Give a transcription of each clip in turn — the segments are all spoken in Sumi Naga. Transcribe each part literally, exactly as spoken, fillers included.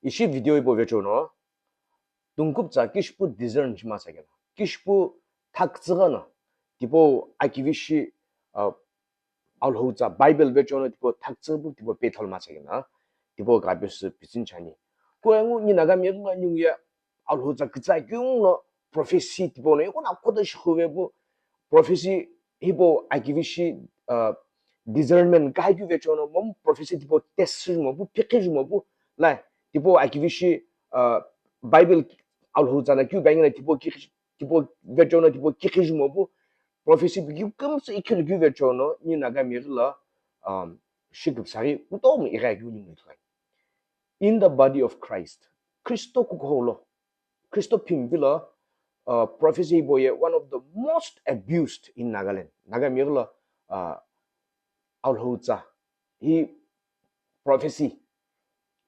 Ishi video hipau vecheono, tungkuptsa kishipu discern shima sakena, kishipu thaktsüghana, tipau akivishi, uh, Alhou tsa Bible vecheono tipau thaktsüghi pu tipau petha lo masakena, tipau ghapesu pitsüni chani. Kuengu ni Nagami ghino ningu ye Alhou tsa kütsa keu no prophecy tipau no iko na koto shikhuve pu prophecy hipau akivishi, uh, discernment kahikeu vecheono momu prophecy tipau test shimo pu, pikhi shimo pu, lai, tipau akivishi, uh, Bible Alhou tsa na keu bangi na tipau ki, tipau vecheono tipau kikhi shimo pu, prophecy pikeu kümtsü ikhilu keu vecheono, ni Nagami ghilo, um, shiküpsaghi kutomo ighi akeu ningu ithuluani. In the body of Christ, Kristo kukuhou lo, Kristo phimpi lo, uh, prophecy hipau ye one of the most abused in Nagaland. Nagami ghilo, uh, Alhou tsa, hi prophecy,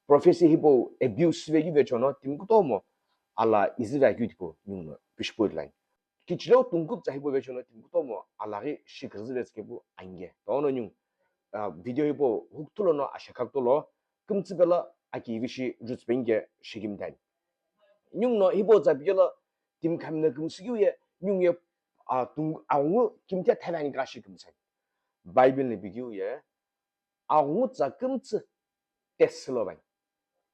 prophecy hipau abuse vekeu vecheono timi kutomo ala izüve akeu tipau ningu no pishipu ithuluani. Kichileu tungkuptsa hipau vecheono timi kutomo ala ghi shiküzüve tsükepu ange. Tono ningu, uh, video hipau hukuthu lono ashekha kutolo, kümtsü pelo akivishi jutsü penge shikimtani. Ningu no hipau tsa pikelo timi khamna kümsü keu ye, ningu ye, uh, tung, aghungu kimthe thaive ani kashi kümsani. Bible no pikeu ye, aghungu tsa kümtsü test lo vani.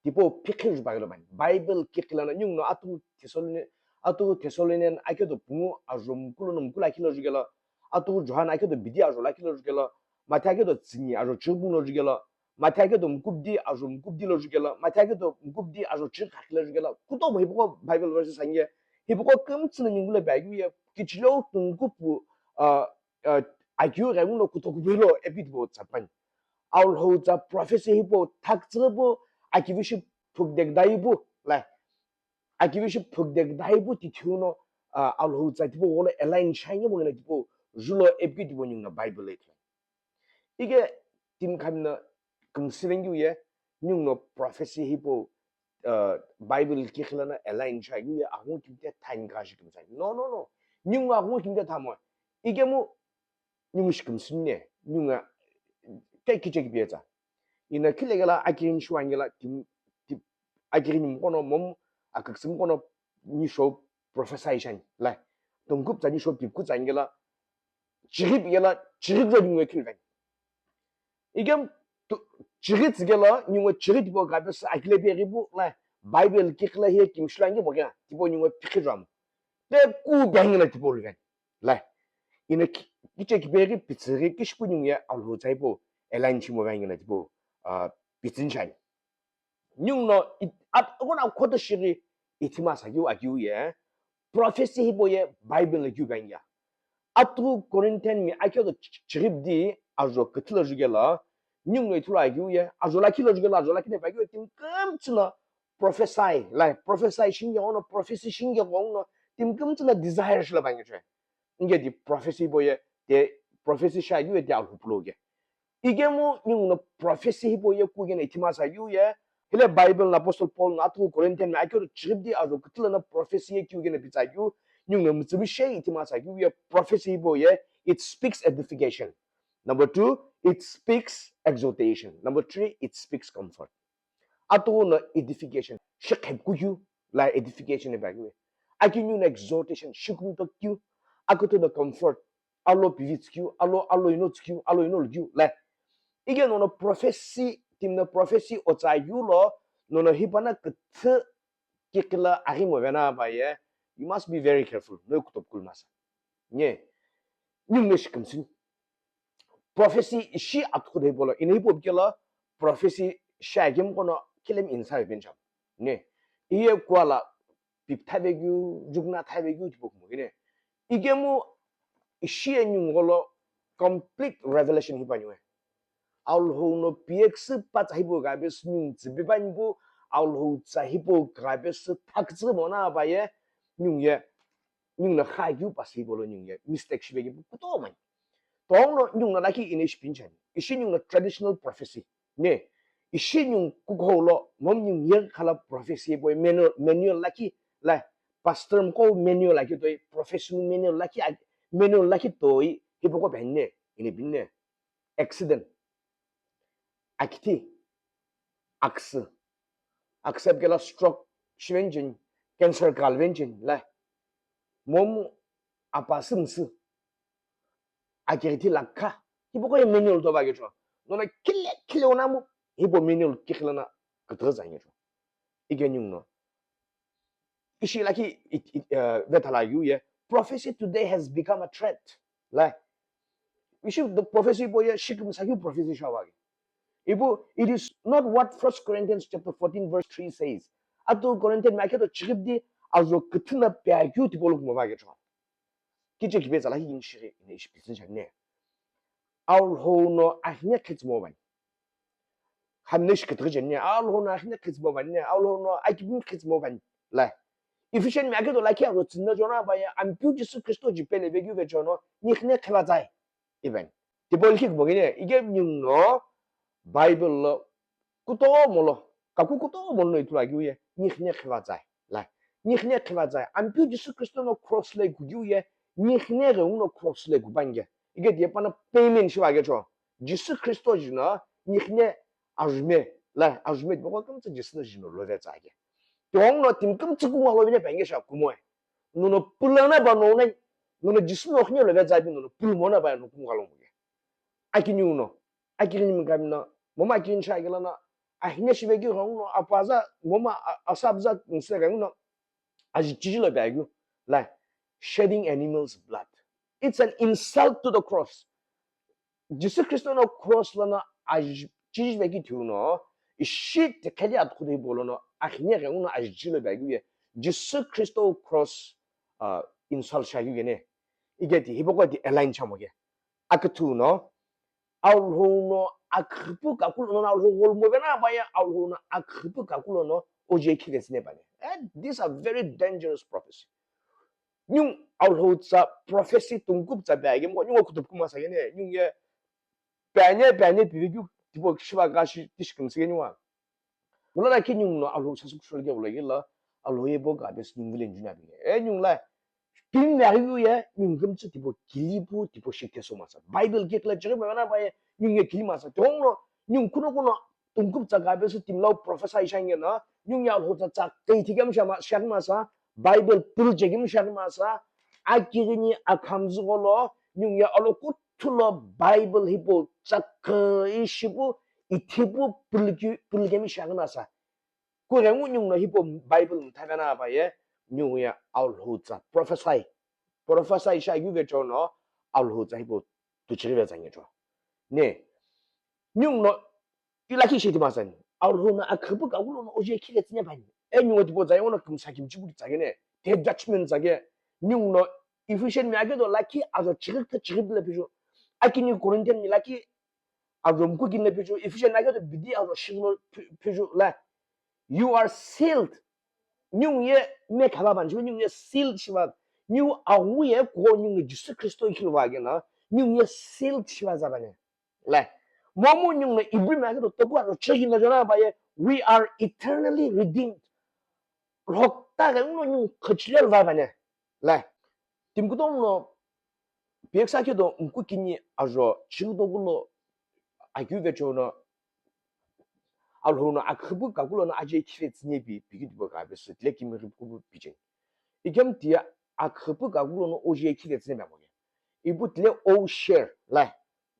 Tipau pikhi jupa kelo vani. Bible kikhi lono ningu no atughu Thessalonian, atughu Thessalonian akedo pungu ajo mkulu no mkulu akhi lo jukelo, atughu Johan akedo bidi ajo lo akhi lo jukelo, Matthew akedo tsüni ajo chighi pungu lo jukelo, Matthew akedo mkubdi ajo mkubdi lo jukelo, Matthew akedo mkubdi ajo chighi khakhi lo jukelo, kutomo hipaqo Bible verses ange, hipaqo kümtsü no ningu lo pi akeu ye, kichileu tungkupu, uh, uh, akeu ghenguno kutoku pelo epi tipau tsa pani. Alhou tsa prophecy hipau thaktsüghi pu akivishi phukdekdai pu, lai, akivishi phukdekdai pu tithiu no, uh, Alhou tsa tipau gholo align shiani moghina tipau julo epi tipau ningu no Bible lo ithuluani. Ike timi khamna kümsü vengeu ye, ningu no prophecy hipau, uh, Bible kikhi lono align shiakeu ye aghungu kimthe thaive ani kashi kümsani. No, no, no. Ningu aghungu kimthe thamo. Ikemu ningu shi kümsüni ne, ningu ke kicheki pietsa. Ina khile kela akirini shiwani kela tim, tim, akirini mkono momu aküksü mkono nisho prophesy shani. Lai, tungkuptsa nisho pipkutsa ani kela chighi pikela chighi kujo ningu ye khiluveni. Ikemu tu, chighi tsükelo ningu chighi tipau ghapesu akile peghi pu, lai, Bible kikhi lo hiye kimshi lo ange moke, tipau ningu pikhi juamo. Pe ku bangi lo tipau luveni. Lai. Ina ki, kicheki peghi pitsüghi kishipu ningu ye Alhou tsa hipau align shimo bangi lo tipau, uh, pitsüni shani. Ningu no it, at, ghona koto shighi ithima sakeu akeu ye, prophecy hipau ye Bible lo keu bangi ya. Atughu Corinthian mi akedo ch-, chighi bidi ajo küthü lo jukelo, ningu no ithulu akeu ye, ajo lakhi lo jukelo, ajo lakhi no pi akeu ye, timi kümtsü no prophecy, lai, prophecy shinge ghenguno, prophecy shinge ghenguno, timi kümtsü no desire shilo bangi chue. Nge di prophecy hipau ye, de prophecy shiakeu ye de Alhou pulo ke. Ikemu ningu no prophecy hipau ye kugena ithima sakeu ye. Hile Bible no Apostle Paul no atughu Corinthian mi akedo chighi bidi ajo küthü lono prophecy ye kugena pitsakeu, ningu no mütsümishei ithima sakeu ye prophecy hipau ye, it speaks edification. Number two, it speaks exhortation. Number three, it speaks comfort. Atughu no edification, shi khepkukeu, lai edification ipi akeu ye. Aki ningu no exhortation, shi kumtokeu, akuthu no comfort, alo pivitsükeu, alo, alo ino tsükeu, alo ino lukeu, lai. Ike nono prophecy, timi no prophecy otsakeu lo, nono hipana küthü kikhi lo aghi movena pa ye, you must be very careful, no kutopu kulu masa. Nye, ningu no shi kümsüni. Prophecy ishi atughu de hipau lo, ina hipau pikelo prophecy shiakemu kono kilemi inside bencham. Ne, iye kuala pip thaive keu, jukna thaive keu tipau kumo kene. Ikemu ishi ye ningu gholo complete revelation hipau ningu ye. Alhou no piyeküsü patsa hipau ghapesu ningu tsüpe panipu, Alhou tsa hipau ghapesu thaktsü mona pa ye, ningu ye, ningu no khakeu pasü hipau lo ningu ye mistake shipe kepu kutomo ani. Tongno ningu no lakhi ina ishi pinchani. Ishi ningu no traditional prophecy. Ne, ishi ningu kukuhou lo, momu ningu ye khala prophecy hipau ye manual, manual lakhi, lai, pastor mqo manual lakhi toi, professional manual lakhi, manual lakhi toi, hipaqo peni ne, ina pini ne. Accident. Akithi. Aksü. Accept kela stroke shivencheni, cancer kalvencheni la. Momu apasü msü. Akighithi lakha. Hipaqo ye manual to va kecho. Nono khile khile unamu. Hipo manual kikhilana kuthuza ngecho. Ike nyungno. Ishi lakhi vethala yu ye. Prophecy today has become a threat. La. Ishi the prophecy po ye shikimsakhi prophecy shawagi. Ibu, it is not what First Corinthians chapter fourteen verse three says. Atu Corinthian makhe to chigibdi azo kuthuna pya kyu tipoluk mo va kecho. Kiche kibe tsala hi yin shiri ine ishi pisin shane. Alhou no ahine khitsmo van. Hamne shi khitri jenne, Alhou no ahine khitsmo van ne, Alhou no akibim khitsmo van. La. Ephesian mi akedo lakhi aro tsinna jona ba ya, Ampeu Jisu Khristo ji pele vegyu ve chono, nihne kheva tsai. Even. Tipol kik bogine, ige nyung no, Bible lo, kutomo lo, kaku kutomo lo itula giu ye, nihne kheva tsai. La, nihne kheva tsai. Ampeu Jisu Khristo no cross le kugiu ye, nihne ghe uno cross le kubange. Ige die pana payment shiva gecho. Jisu Khristo jino, nihne ajume. La, ajume di boko kumtsa Jisu no jino lo ve tsage. Tiong no tim kumtsa ku walo bine bange sha kumoe. Nono pulana ba no nai. Nono Jisu no khne lo ve tsai bi nono pulmona ba no ku walo mo. Akini uno. Akini mi kamino. Moma akini sha gela no. Ahine shive gi rong no. Apaza moma asabza nse ga no. Aji chiji lo ba gu. La shedding animals blood. It's an insult to the cross. Jisu Khristo no cross lo no aji chiji ve ki thu no. Ishi te khali at khudei bolo no. Ahine ga no aji chiji lo ba gu ye. Jisu Khristo cross uh, insult sha gu gene. Ige ti hipoko ti align chamo ge. Akithu no. Alhou no akhipu kakulo no Alhou gol mo vena ba ya Alhou no akhipu kakulo no oje khire sine bane. And these are very dangerous prophecy. Nyung Alhou tsa prophecy tungkup tsa ba ge mo nyung kutub kuma sa gene nyung ye panye panye pivi gyu tipo shiva ga shi tishkim sige nyung wa. Wala la ki nyung no Alhou sasuk shul ge wala ge la Alhou ye bo ga bes nyung vilen juna bi. E nyung la Pin na yu ye nyung gum tsu tipo kili pu tipo shikte so masa. Bible ke kla chiri ba na ba ye nyung ye kili masa. Tong no nyung kuno kuno tungkup tsa ga be su tim lau prophesy shang ye na nyung ya ho tsa tsa kai thigam shama shang masa. Bible pul chegim shang masa. A kirini a kham zu golo nyung ya alo kuthulo Bible hipo tsa kai shipu ithipu pulki pulgemi shang masa. Kurengu nyung no hipo Bible mthavena ba ye nyung ya Alhou tsa prophesy. Prophesy sha yu ve chono Alhou tsa hipo tuchiri ve zangi cho. Ne. Nyung no ilaki shi ti masan. Alhou no akhipu ka ulo no oje khile tsinya bani. E nyung tipo zai ono kimsa kimchi bu tsage ne. Te judgment tsage. Nyung no Ephesian mi age do laki azo chiri ta chiri bla pijo. Akini Corinthian mi laki Azo mku kin le pichu, Ephesian na ke bidi azo shiglo pichu la. You are sealed. Nyung ye me khala ban, nyung ye sealed shiva. Nyung awu ye ko nyung ye Jisu Khristo ikhilwa ke na. Nyung ye sealed shiva za bane. La. Momu nyung na ibri ma ke to toku azo chegi na jona ba ye. We are eternally redeemed. Rhokta ke uno nyung khachilel va bane. La. Timkutom no piyaksa ke do mku kini ajo chigdo gulo akyu ve chono Alhou no akhipu kakulo no aje khire tsine pi piki dibo ka be sut le kimi ripu ku pichen. Ikem tia akhipu kakulo no oje khire tsine ba mo. Ipu tle o share la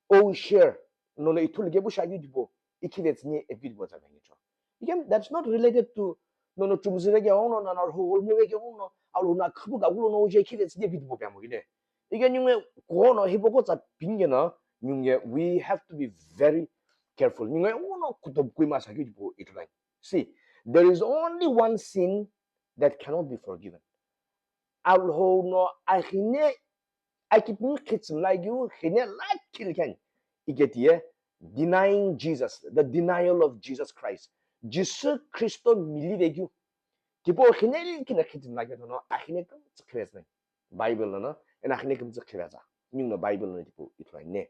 o share no no ithul ke bu sha yu dibo ikhire tsine e pi dibo za ngi cho. Ikem that's not related to no no chumzi ve ke no no no Alhou olmu ve ke no Alhou no akhipu kakulo no oje khire tsine pi dibo ba mo ine. Ike nyunge kono hipoko tsa pinge na nyunge we have to be very careful. Nyunge uno kutob kui masa ki po itulai. See, there is only one sin that cannot be forgiven. Alhou no ahine akipin khitsim la giu hine la kilken. Ike tie denying Jesus, the denial of Jesus Christ. Jisu Khristo mili ve giu. Tipo hine kine khitsim la giu no ahine kam tsikres nai. Bible lono ena khine kümtsü khiveza. Nyungno Bible lono tipu ithuluani ne.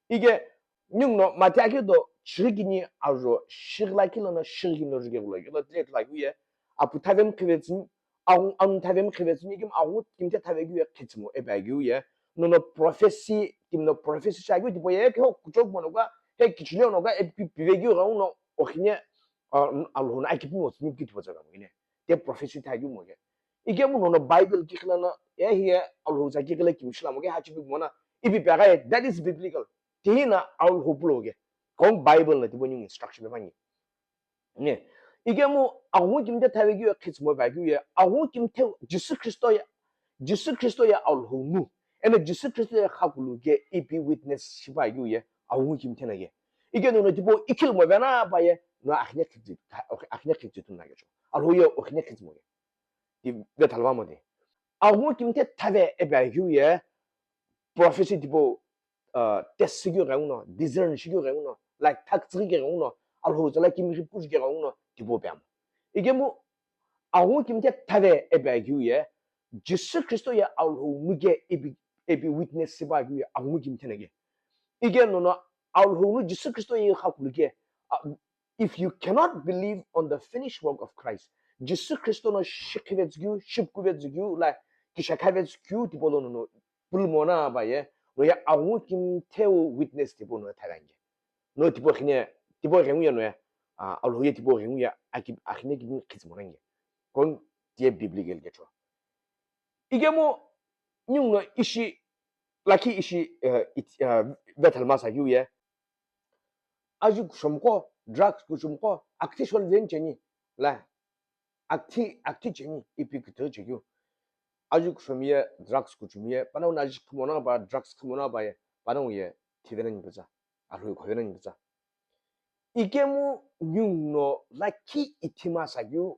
Ike nyungno Matthew ake do chirikini ajo shigla kilono shirikini no jige gulo. Kilo tile tila kuye apu thavem khivetsini, agun anu thavem khivetsini kim agun kimte thave kuye khitsimo ebe agiu ye. Nono prophecy, kimno prophecy sha agiu tipo ye ke ho kuchok mono ka he kichile no ka epi pive giu ga uno okhine Alhou no akipimi otsüni pikeu tipau tsa kamo kene. Te prophecy thakeu mo ke. Ikemu nono Bible kiqi lono, e hiye Alhou tsa kiqi lo kimishi lamo ke hachi big mona. Ipi pegha ye, that is biblical. Tihina Alhou pulo ke. Kong Bible na tipau ningu instruction pe pangi. Ne. Ikemu aghungu kimthe thave keu ye khitsümo pe akeu ye. Aghungu kimthe Jisü Khristo ye. Jisü Khristo ye Alhou nu. Eno Jisü Khristo ye khakulu ke ipi witness shipa akeu ye. Aghungu kimthe na ke. Ike nono tipau ikhilmo vena pa ye. No akhine khitsi, akhine khitsi tumna ke cho. Alhou ye akhine khitsümo ke. Ti ve thalva mo de. Aghungu kimthe thave epe akeu ye. Prophecy tipau uh, test shikeu ghenguno, discern shikeu ghenguno, like thaktsüghi ke ghenguno, Alhou tsa la kimiqi pushikeu ghenguno, tipau pe amo. Ikemu aghungu kimthe thave epe akeu ye, Jisü Khristo ye Alhou nu ke ipi, ipi witness shipa akeu ye, aghungu kimthe na ke. Ike nono Alhou nu Jisü Khristo ye khakulu ke, uh, if you cannot believe on the finished work of Christ, Jisü Khristo no shikhivetsükeu, shipkuvetsükeu, like, kishakhivetsükeu tipau lo nono, pulmo na pa ye, no ye aghungu kimthe witness tipau no tharange. No tipau khine, tipau ghengu ye no ye, ah, Alhou ye tipau ghengu ye, aki, akhine kimi khitsümo range. Kong tiye biblical ke cho. Ikemu ningu no ishi, lakhi ishi, eh, it, eh, ve thalma sa keu ye. Aji kushomqo, drugs kushomqo, akthi shol ven cheni, la, akthi, akthi cheni, ipi kuthu chekeu. Aji kushomi ye, drugs kushumi ye, panongu no aji khimo na pa, drugs khimo na pa ye, panongu ye, thive nani pütsa, Alhou ye khove nani pütsa. Ikemu ningu no lakhi ithima sa keu,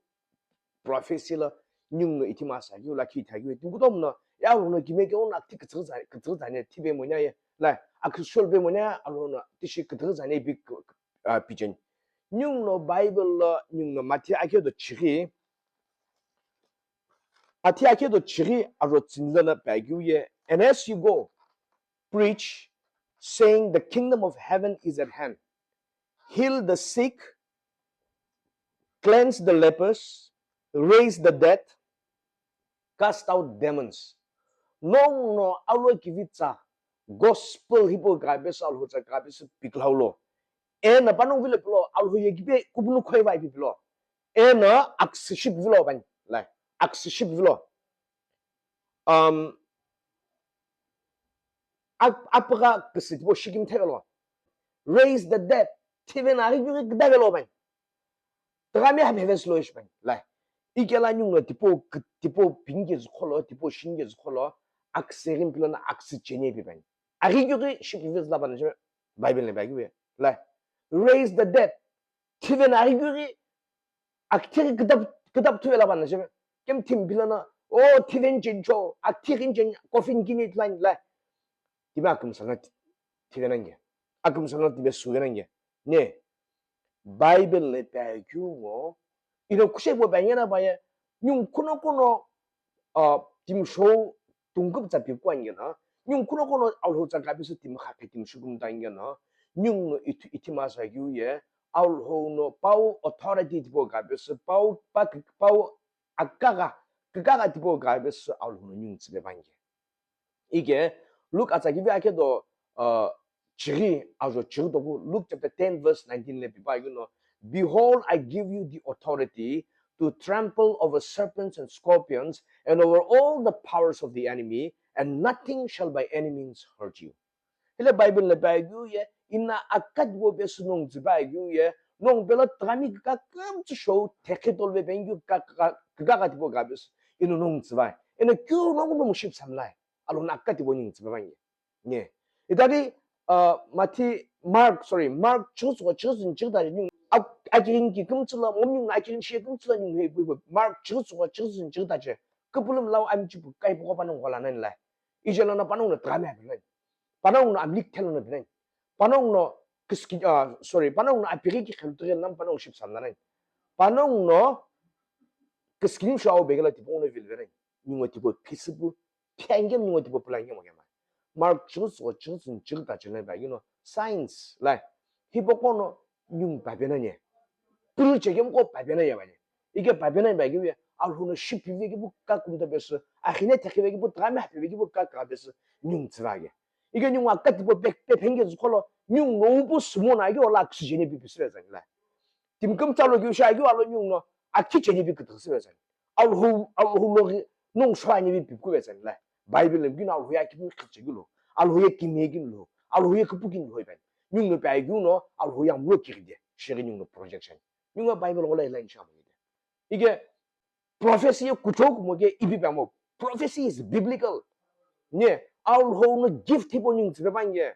prophecy lo ningu no ithima sa keu lakhi ithakeu, ti kutomo no, ya Alhou no kime keu no akthi kütsüghü tsa, kütsüghü tsane thive monya ye, la, akthi shol ve monya Alhou no tishi kütsüghü tsane ipi, ah, picheni. Ningu no Bible lo, ningu no Matthew akhe do chighi, Matthew akhe do chighi aro tsini lono pe akeu ye, and as you go, preach, saying, the kingdom of heaven is at hand. Heal the sick, cleanse the lepers, raise the dead, cast out demons. Nongu no alo kivitsa, gospel hipau gabesü Alhou tsa gabesü piklau lo. Eno panongu vilo pilo, Alhou ye kipe kupunu khoi vai pipilo. Eno aksiship vilo bani, like, aksiship vilo. Um, ap-, apügha küsü tipau shikimthe velo. Raise the dead. Thive no aghikughi küdave lo bani. Tüghami hapheve sü lo ishi bani. Lai. Ikela ningu no tipau kü-, tipau pinike zükholo, tipau shinike zükholo, aksü ghimpi lono aksü cheni ipi bani. Aghikughi shipive züla bani je Bible ne bagi we. Lai. Raise the dead. Thive no aghikughi akthighi küdap-, küdap thuvela bani je. Kemthim pilana, o thive ncheni cho, akthighi ncheni, coffin kini ithulu ani lai. Timi akümsana ti-, thive nange. Akümsana timi suve nange. Ne, Bible ne pekeu ngo, ino kushe bo banyana baye, ningu kuno kuno, ah, timi shou tungküp tsa pi kuan gena, ningu kuno kuno Alhou tsa kapisu timi kha phe timi shukum tan gena, ningu no ithi-, ithima sa keu ye, Alhou no pau authority tipau kapisu, pau pa-, pau akaka, kükaka tipau kapisu Alhou no ningu tsüpe pange. Ike, Luke atsa kivi akhe do, uh, chighi, ajo chighi toku, Luke chapter ten verse nineteen le pipa keu no, "Behold, I give you the authority to trample over serpents and scorpions and over all the powers of the enemy, and nothing shall by any means hurt you." Hile Bible le pai keu ye, ina akatibo pesu nongu tsü pai keu ye, nongu pelo tüghami kükaka kümtsü shou, thekhi tolve pengeu kükaka, kükaka tipau kapisu, ino nongu tsü pai. Ino keu nongu no muship samlai. Alhou no akatibo ningu tsü pai ye. Nge. Itadi, uh, Matthew, Mark, sorry, Mark chighi tsügho chighi tsüni chighi tachi ningu, ak-, akirin ki kümtsü lo, momu ningu akirin shi kümtsü lo ningu he, Mark chighi tsügho chighi tsüni chighi tachi, küpülüm lau amichipu kai poko panongu ghola nani lai. Ije lono panongu no tüghami aphi nani. Panongu no amlik thelo no pinani. Panongu no kiski, ah, sorry, panongu no apighi ki khelu tighi nani panongu ship samna nani. Panongu no kiskini shu au begela tipau no vilve nani. Ningu tipau pisipu, Phengem ningu tipau pulangem okema. Mark chighi tsügho chighi tsüni chighi tachi nai pai keu no signs, lai. Hipaqo no ningu pape nani. Pulu chekemqo pape nani bani. Ike pape nani pai keu ye, Alhou no shipive kipu kakumta pesu, akhine thekhive kipu, tüghami hapive kipu kaka pesu, ningu tsüvage. Ike ningu akatibo pe-, pe phenge zükholo, ningu no upu sumo na ike ola oxygen pipisü zani lai. Timi kümtsa lo keu shi akeu alo ninguno akhi cheni bi kütüghü sü vetsani. Alhou, Alhou lo ghi nongu sho ani bi pipku vetsani la. Bible lo kino Alhou ye akimi khitchekeu lo. Alhou ye kimi ye kini lo. Alhou ye küpü kini lo ipani. Ninguno pi akeu no Alhou ye amlo kighide. Shighi ninguno projection. Ninguno Bible ghola line shi amogide. Ike prophecy ye kuchou kumo ke ipi pamo. Prophecy is biblical. Ne, Alhou no gift hipau ningu tsüpe pange.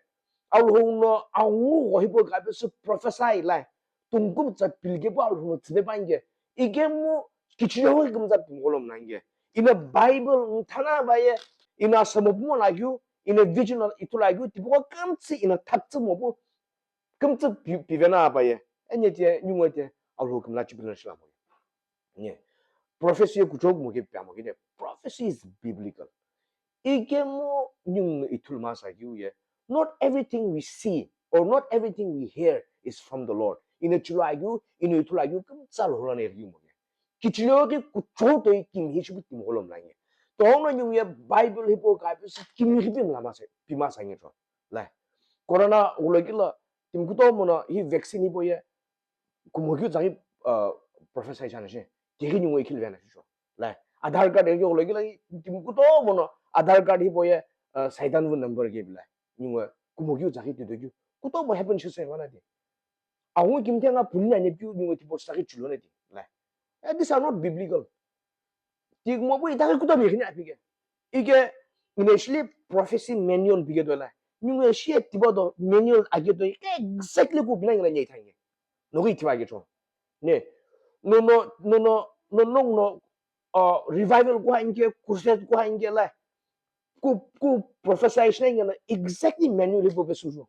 Alhou no angu gho hipau kape sü prophesy la. Tungkümtsa pilike pu Alhou no tsüpe pange. Ikemu kichiyoghi kümtsa pimgho lo mnange. Ina Bible mthana baye, ina samopumo lakeu, ina vision ithulu akeu, tipaqo kümtsü ina thaktsü mopu, kümtsü pi-, pivena baye. Ene tie, ninguno tie, Alhou kümla chipilona shilamo. Ne. Prophecy ye kuchou kumo ke pamo ke ne. Prophecy is biblical. Ikemu ninguno ithulu masa keu ye. Not everything we see or not everything we hear is from the Lord. Ina chilo akeu, ina ithulu akeu, kümtsa Alhou lana ighiu mo ke. Kichilo ke kuchou toi kimi hi shipu timi gholom la nge. Tono ninguye Bible hipau kape sü kimi hi pimla masa, pimasa nge cho. La. Corona ghulo kilo, timi kutomo no hi vaccine hipau ye, kumo keu tsaghi, uh, prophesy chana shi, tighi ninguye khilvena shi cho. La, Aadhaar card ye ghulo kilo, timi kutomo no Aadhaar card hipau ye, uh, Saitan vu number ke bila. Ninguye kumo keu tsaghi tito keu. Kutomo happen shi se vana ti. Angu kimthe nga punina ne piu ninguye tipau tsaghi chilona ti. La. Eh, these are not biblical. Ti kumo pu itaghi kutomo ighini apike. Ike initially prophecy manual pike dola. Ninguye shiye tiba do manual ake do exactly ku pina ngila nyai thange. Nogi tiba ake cho. Ne. No, no, no, no, no, no, no, uh, revival ku hange, crusade ku hange la. Ku, ku prophesy shina ngila exactly manual ipo pesu jo.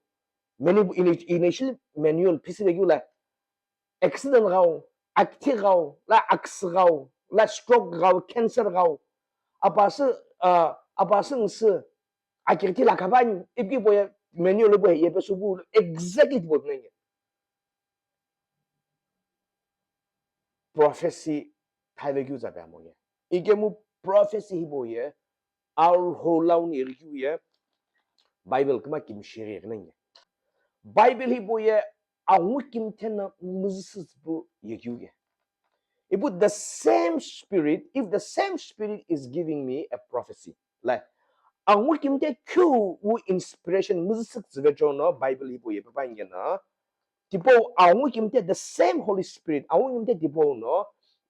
Manu-, ini-, initially manual pisi de la. Accident ghau, akthi ghau, la axe ghau, la stroke ghau, cancer ghau. Apasü, uh, apasü ngusü, akirti la kabani, ipi boye, manual boye, yepe subu, exactly boye nenge. Prophecy thaive keu tsa pe amo ye. Ikemu prophecy hipau ye, Alhou lau ni ighi keu ye, Bible kima kimi shighi ighi nenge. Bible hipau ye, angu kimthe na muzüsü pu ye keu ye. Ipu the same spirit, if the same spirit is giving me a prophecy. Like, angu kimthe keu wu inspiration muzüsü tsüve chono Bible hipau ye pepa nge na, tipau angu kimthe the same Holy Spirit, angu kimthe tipau no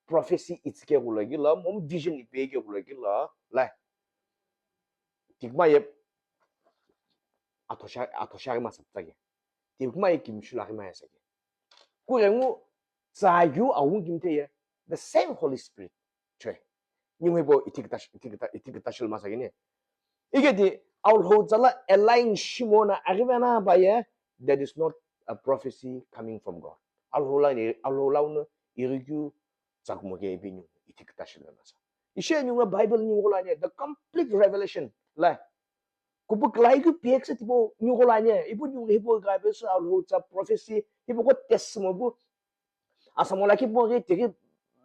prophecy itsike ghulagi la, mom vision ipeke ghulagi la, la. Tikma ye athosha, athosha ghi masa tsage. Tikma ye kimshu la ghi masa tsage. Kure ngu tsagyu angu kimthe ye the same Holy Spirit. Choi. Ningu hipau itikita, itikita, itikita shil masa gini. Ike di, Alhou tsa la align shimona arivena baye, that is not a prophecy coming from God. Alhou la ni, Alhou lau no ighi keu tsa kumo ke ipi ningu itikita shil masa. Ishe ningu Bible ningu la ni, the complete revelation la. Kupu klai keu piyekse tipau ningu la ni, ipu ningu hipau kape sü Alhou tsa prophecy, hipau ko tesimo pu, Asamo lakhi poghi tighi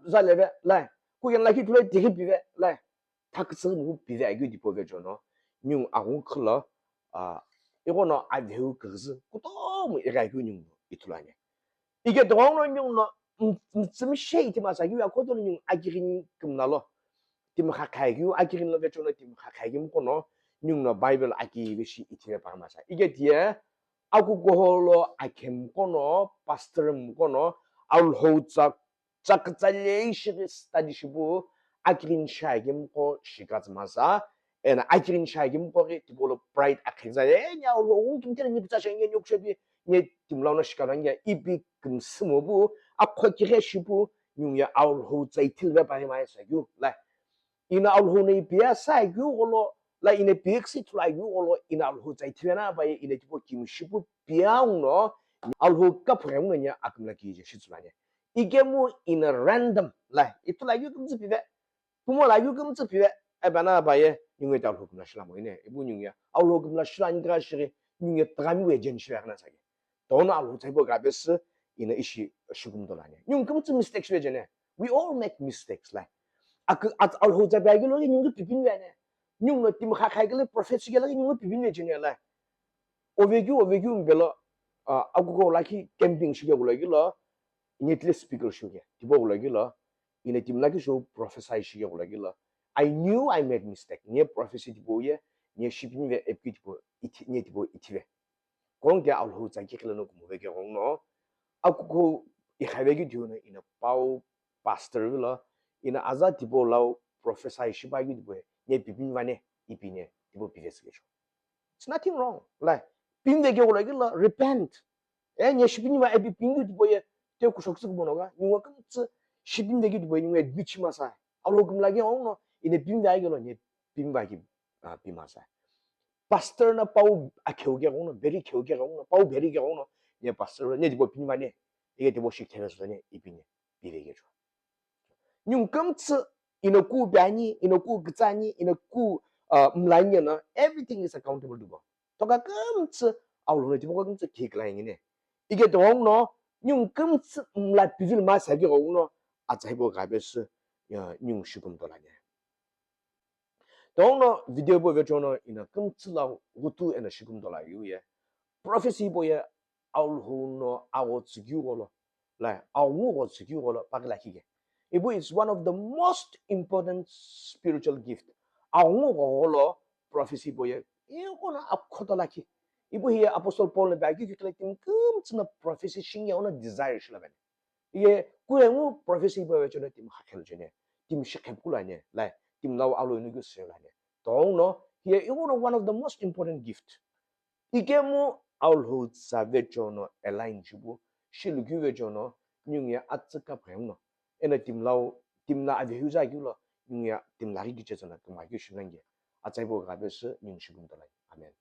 zaleve lai. Kuyen lakhi thulai tighi pive lai. Thakütsü mu pive aghi dipo vejono. Ningu angu khülo, ah, ighono aveu kürüzü kutomo ighi aghi ningu ithulu ani. Ike doghono ningu no m-, m-, mtsümishe ithima sa, yu akoto ningu akirini kümna lo. Timi khakhai keu akirini lo vejono timi khakhai keu mkono ningu no Bible akive shi ithive paghi masa. Ike tiye, akukuholo akhemqo no, pastor mqo no, Alhou tsa, tsa kütsa leishi ghi study shipu, akirini shi akemqo shikatsü masa, ena akirini shi akemqo ghi tipau lo pride akhiza, enya Alhou, ngu kimthe ni pütsa shi, enya nyokushepi, nye timi lau no shikano, enya ipi kümsümo pu, akho kighe shipu, ningu ye Alhou tsa ithilve paghi masa keu, la. Ina Alhou no ipi ya sa keu gholo, la ina piyekse ithulu akeu gholo, ina Alhou tsa ithivena baye ina tipau kimu shipu piya nguno, Alhou kaphu ghenguno nya akümla kije shitsü lani. Ikemu ina random, la, ithulu akeu kümtsü pive, pumo la akeu kümtsü pive, ebana baye, ningu ye Alhou kümla shilamo ine, ipu ningu ye, Alhou kümla shilani kha shighi, ningu ye tagami we jen shiveghi na sage. Tono Alhou tsa hipau kape sü, ina ishi shikumdo lani. Ningu kümtsü mistake shive jene. We all make mistakes, la. Ak-, at-, Alhou tsa pe aghi lo ghi ningu pipini vene. Ningu no timi khakhai kele prophet shikela ghi ningu pipini vejene la. Ovekeu, ovekeu mbelo, ah, akukuholo lakhi camping shike kulo ghi lo. Ine tile speaker shou ke, tipau gholo kilo, ine timi lakhi shou prophesy shike gholo kilo, I knew I made mistake. Ine prophecy tipau ye, ine shipini ve epki tipau, ine tipau ithive. Kong ke Alhou tsaki kilo no kumuve ke kong no, akuko ikhave ki diu no ine pau pastor vilo, ine aza tipau lau prophesy shipa ki tipau, ine pipini vane, ipine, tipau pive sike shou. It's nothing wrong. Like, pimve ke gholo kilo, repent. E, ine shipini va epi pingu tipau ye, te kushok tsuk bono ga, ningu kümtsü shipini ve ki tipau ye, ningu admit shima sa. Alhou kümla ke kong no, ine pimve ai kilo, ine pimva ki, ah, pima sa. Pastor na pau akheu ke kong no, beri kheu ke kong no, pau beri ke kong no, ine pastor, ine tipau pini vane, ine tipau shik theve so ne, ipine, pive ke shou. Ningu kümtsü, ine ku piani, ine ku kitsani, ine ku, uh, mlani no, everything is accountable to God. Toka kümtsü, Alhou no tipau kümtsü kikla ingine. Ike tong no, ningu kümtsü mla pivil ma sa ke kong no, atsa hipau gabe sü, ya, ningu shikum tolani. Tong no video bo vecho no ine kümtsü la ghutu eno shikum tola yu ye. Prophecy bo ye Alhou no agho tsükeu gholo, la, aghu gho tsükeu gholo, pakila khike. Ibu is one of the most important spiritual gift. Aghu gho gholo prophecy bo ye, iko no akhoto lakhi. Ibu hi Apostle Paul no ba ki kikile timi kümtsü no prophecy shinge ono desire shila bani. Ye, kuyengu prophecy ipa vecho no timi khakhelo chene, timi shikhep kulane, la, timi lau alo inu kyu sirlane. Tong no, ye, iwu no one of the most important gift. Ike mu Alhou tsa vecho no align chibu, shilu kyu vecho no, ningu ye atsü kaphem no. Ena timi lau, timi la ave huza kyu lo, ningu ye timi la ri kiche tsana, timi la kyu shinange. Atsai bo gabe sü, ningu shikum tolai. Amen.